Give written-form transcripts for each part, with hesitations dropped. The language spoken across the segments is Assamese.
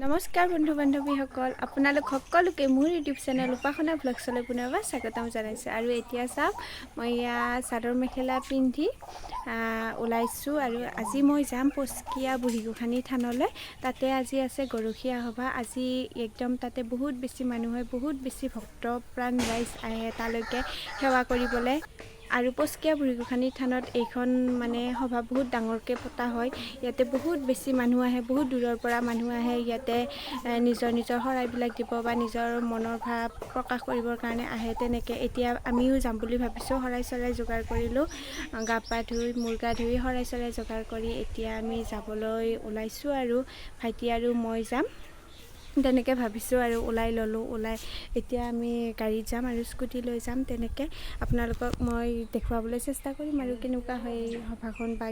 নমস্কাৰ বন্ধু বান্ধৱীসকল, আপোনালোক সকলোকে মোৰ ইউটিউব চেনেল উপাসনা ভ্লগছলৈ পুনৰবাৰ স্বাগতম জনাইছোঁ। আৰু এতিয়া চাওক, মই এয়া চাদৰ মেখেলা পিন্ধি ওলাইছোঁ আৰু আজি মই যাম পস্কীয়া বুঢ়ী গোসাঁনী থানলৈ। তাতে আজি আছে গৰখীয়া সভা। আজি একদম তাতে বহুত বেছি মানুহ হয়, বহুত বেছি ভক্তপ্ৰাণ ৰাইজ আহে তালৈকে সেৱা কৰিবলৈ। আৰু পস্কীয়া বুঢ়ী গোসাঁনী থানত এইখন মানে সভা বহুত ডাঙৰকৈ পতা হয়। ইয়াতে বহুত বেছি মানুহ আহে, বহুত দূৰৰ পৰা মানুহ আহে। ইয়াতে নিজৰ নিজৰ শৰাইবিলাক দিব বা নিজৰ মনৰ ভাৱ প্ৰকাশ কৰিবৰ কাৰণে আহে। তেনেকৈ এতিয়া আমিও যাম বুলি ভাবিছোঁ। শৰাই চৰাই যোগাৰ কৰিলোঁ, গা পা ধুই মূৰ গা ধুই শৰাই চৰাই যোগাৰ কৰি এতিয়া আমি যাবলৈ ওলাইছোঁ। আৰু ভাইটি আৰু মই যাম তেনেকৈ ভাবিছোঁ আৰু ওলাই ল'লোঁ। ওলাই এতিয়া আমি গাড়ীত যাম আৰু স্কুটি লৈ যাম। তেনেকৈ আপোনালোকক মই দেখুৱাবলৈ চেষ্টা কৰিম আৰু কেনেকুৱা হয় এই সভাখন বা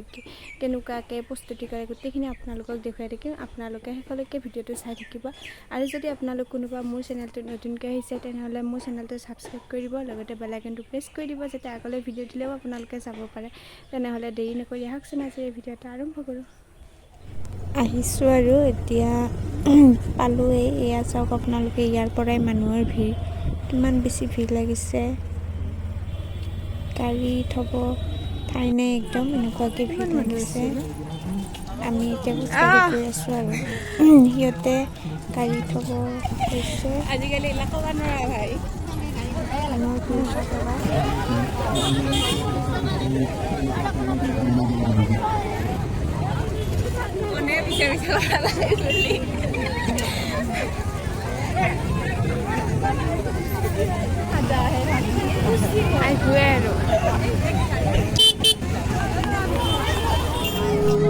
কেনেকুৱাকৈ প্ৰস্তুতি কৰে গোটেইখিনি আপোনালোকক দেখুৱাই থাকিম। আপোনালোকে শেষলৈকে ভিডিঅ'টো চাই থাকিব। আৰু যদি আপোনালোক কোনোবা মোৰ চেনেলটোত নতুনকৈ আহিছে, তেনেহ'লে মোৰ চেনেলটো ছাবস্ক্ৰাইব কৰি দিব, লগতে বেল আইকনটো প্ৰেছ কৰি দিব, যাতে আগলৈ ভিডিঅ' দিলেও আপোনালোকে চাব পাৰে। তেনেহ'লে দেৰি নকৰি আহকচোন, আজি এই ভিডিঅ'টো আৰম্ভ কৰোঁ। আহিছোঁ আৰু এতিয়া পালোঁৱেই। এয়া চাওক আপোনালোকে, ইয়াৰ পৰাই মানুহৰ ভিৰ, কিমান বেছি ভিৰ লাগিছে। গাড়ী থ'ব ঠাই নাই, একদম এনেকুৱাকৈ ভিৰ লাগিছে। আমি এতিয়া খোজকাঢ়ি গৈ আছোঁ আৰু সিহঁতে গাড়ী থ'ব গৈছে। আজিকালি এইবিলাক ক'ব নোৱাৰা ভাই। মানুহৰ ভিৰ চাওক এবাৰ। কোনে পিছে পিছে কৰা লাগে বুলি। আহিবই আৰু।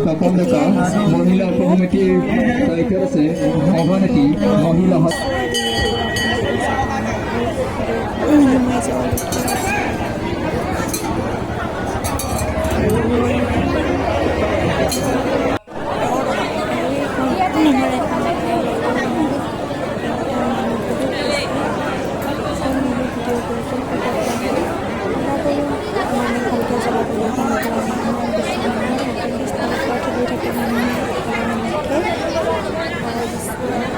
তপন ডেকা মহিলা সমিতিৰ দায়িত্বত আছে সভানেত্ৰী মহিলা। সোমাই যাব লাগিব। আৰু এইখন শৰাইখন দেখাই ল'লোঁ। একদম মানুহ বহুত বেছি। চব মিলি ভিডিঅ' কৰিছোঁ, ফটো কৰোঁ মানে ভালকৈ জ্বলাবলৈ কাৰণে। ইমান বেছি মানুহ, একদম পিছফালৰ পৰা ঠেলি থাকে মানুহে এনেকৈ শৰাই দিছোঁ আৰু।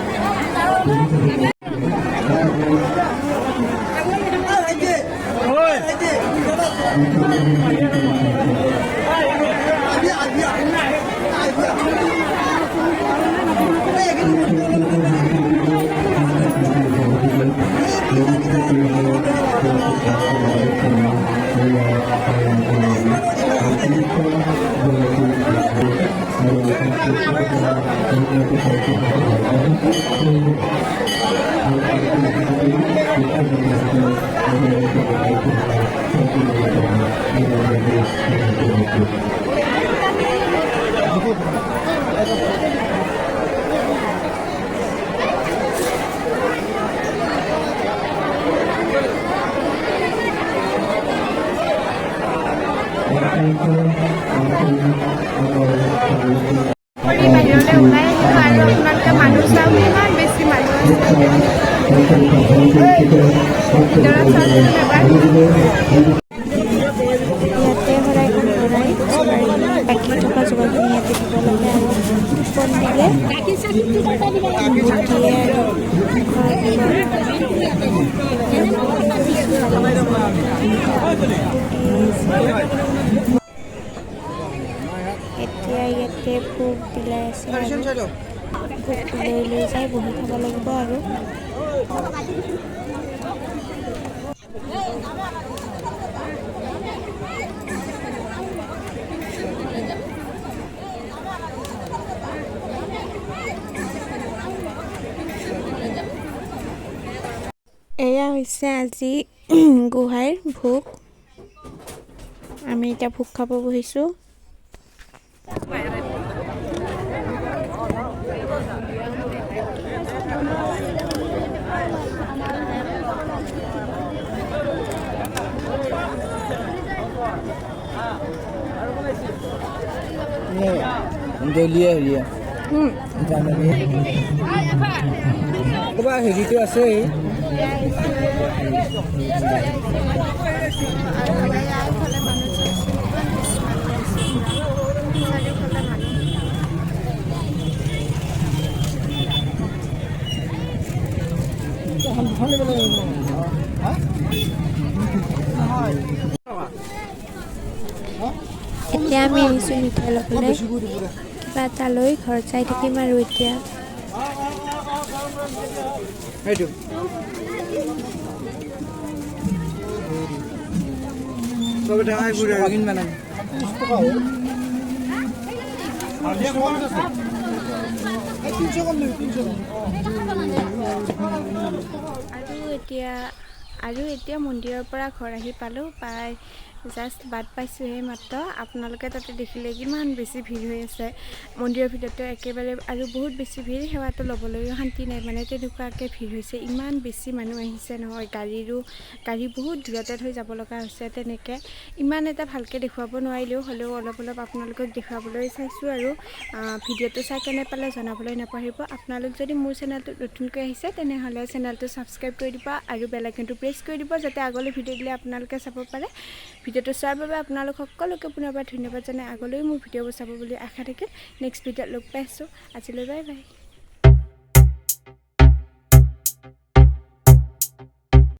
কৰি বাহিৰলৈ ওলাই আহিলোঁ আৰু আপোনালোকে মানুহ চাওক, ইমান বেছি মানুহ আছে ভিতৰত। চাওকচোন এবাৰ। ইয়াতে শৰাইখন ভৰাই যোগাৰখিনি, বাকী থকা যোগাৰখিনি ইয়াতে দিব লাগে আৰু কুপন দিলে বুট দিয়ে আৰু ঘৰত নিব। একদম বেছি ভাল লাগিছে। এতিয়া ইয়াতে ভোগ বিলাই আছে আৰু ভোগটো লৈ লৈ যাই বহি খাব লাগিব। আৰু এয়া হৈছে আজি গোহাঁইৰ ভোগ। আমি এতিয়া ভোগ খাব বহিছোঁ। দলীয় হেৰিয়া ক'ৰবা হেৰিটো আছে। আৰু এয়া এইফালে মানুহ চাওকচোন, কিমান বেছি মানুহ আছে। চাৰিওফালে মানুহ। এতিয়া আমি আহিছোঁ মিঠাই ল'বলৈ, কিবা এটা লৈ ঘৰত যাই থাকিম আৰু এতিয়া। সেইটো আৰু এতিয়া মন্দিৰৰ পৰা ঘৰ আহি পালোঁ, পাই জাষ্ট বাট পাইছোঁহে মাত্ৰ। আপোনালোকে তাতে দেখিলে কিমান বেছি ভিৰ হৈ আছে মন্দিৰৰ ভিতৰতো একেবাৰে, আৰু বহুত বেছি ভিৰ। সেৱাটো ল'বলৈও শান্তি নাই, মানে তেনেকুৱাকৈ ভিৰ হৈছে। ইমান বেছি মানুহ আহিছে নহয়, গাড়ী বহুত দূৰতে থৈ যাব লগা হৈছে। তেনেকৈ ইমান এটা ভালকৈ দেখুৱাব নোৱাৰিলেও হ'লেও অলপ অলপ আপোনালোকক দেখুৱাবলৈ চাইছোঁ। আৰু ভিডিঅ'টো চাই কেনে পালে জনাবলৈ নাপাহৰিব। আপোনালোক যদি মোৰ চেনেলটোত নতুনকৈ আহিছে, তেনেহ'লে চেনেলটো ছাবস্ক্ৰাইব কৰি দিব আৰু বেল আইকনটো প্ৰেছ কৰি দিব, যাতে আগলৈ ভিডিঅ' দিলে আপোনালোকে চাব পাৰে। ভিডিঅ'টো চোৱাৰ বাবে আপোনালোক সকলোকে পুনৰবাৰ ধন্যবাদ জনাই আগলৈও মোৰ ভিডিঅ'বোৰ চাব বুলি আশা থাকিল। নেক্সট ভিডিঅ'ত লগ পাইছোঁ, আজিলৈ বাই বাই।